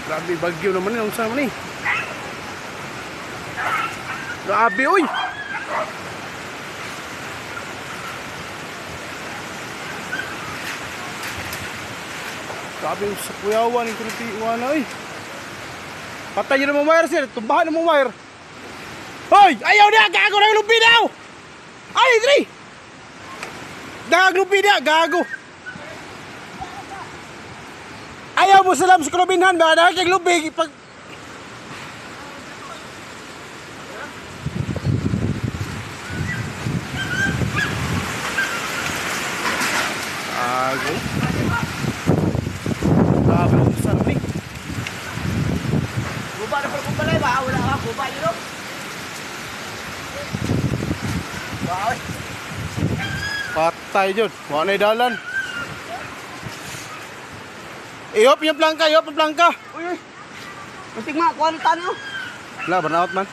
Grabe bagyo naman yun. Unsa naman eh. Grabe oy. Grabe yung sa kuyawan yung kunti iwana oy. Patay yun mo wire sir. Tumbahan mo wire. Hoy! Ayaw na! Gago na yung lupi daw! Ay, Dre! Dagag lupi na! Gago! Ayaw mo salam sa kulubinhan ba? Dahil kay lupi pag... Gago. Grabe ang sarap ni. Guba na pala kung balay ba? Wala ka, guba yun oh. Wow. Patay yun. Wala na dalan. Ihop yung plangka, ihop yung plangka. Uy, uy. Masig mga kuha ng tano. Wala, burnout man.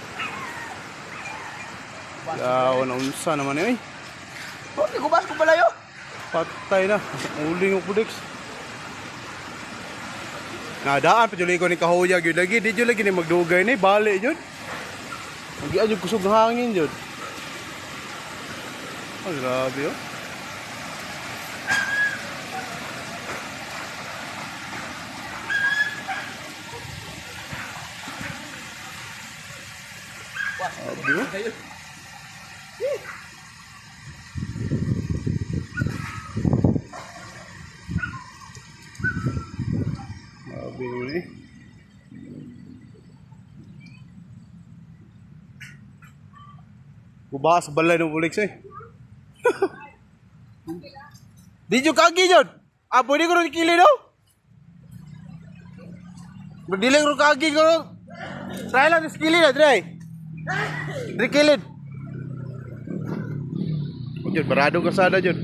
Yaw, naunsa naman eh. Oh, di gubas ko pala yun. Patay na. Uling ko pudex. Nadaan pa jud ko ni kahoyag yun. Lagi di jud lagi ni magdugay ni bali jud. Magian jud kusog ng hangin jud. Ah, grabe oh. Grabe oh. Grabe naman eh. Guba sa balay ng bulik eh. Di jud kagi jud. Ah, pwede ko rin kili no? Dili ko kagi ko. Try lang is kili na, try. Dili kilid. Jud, barado ka sada jud.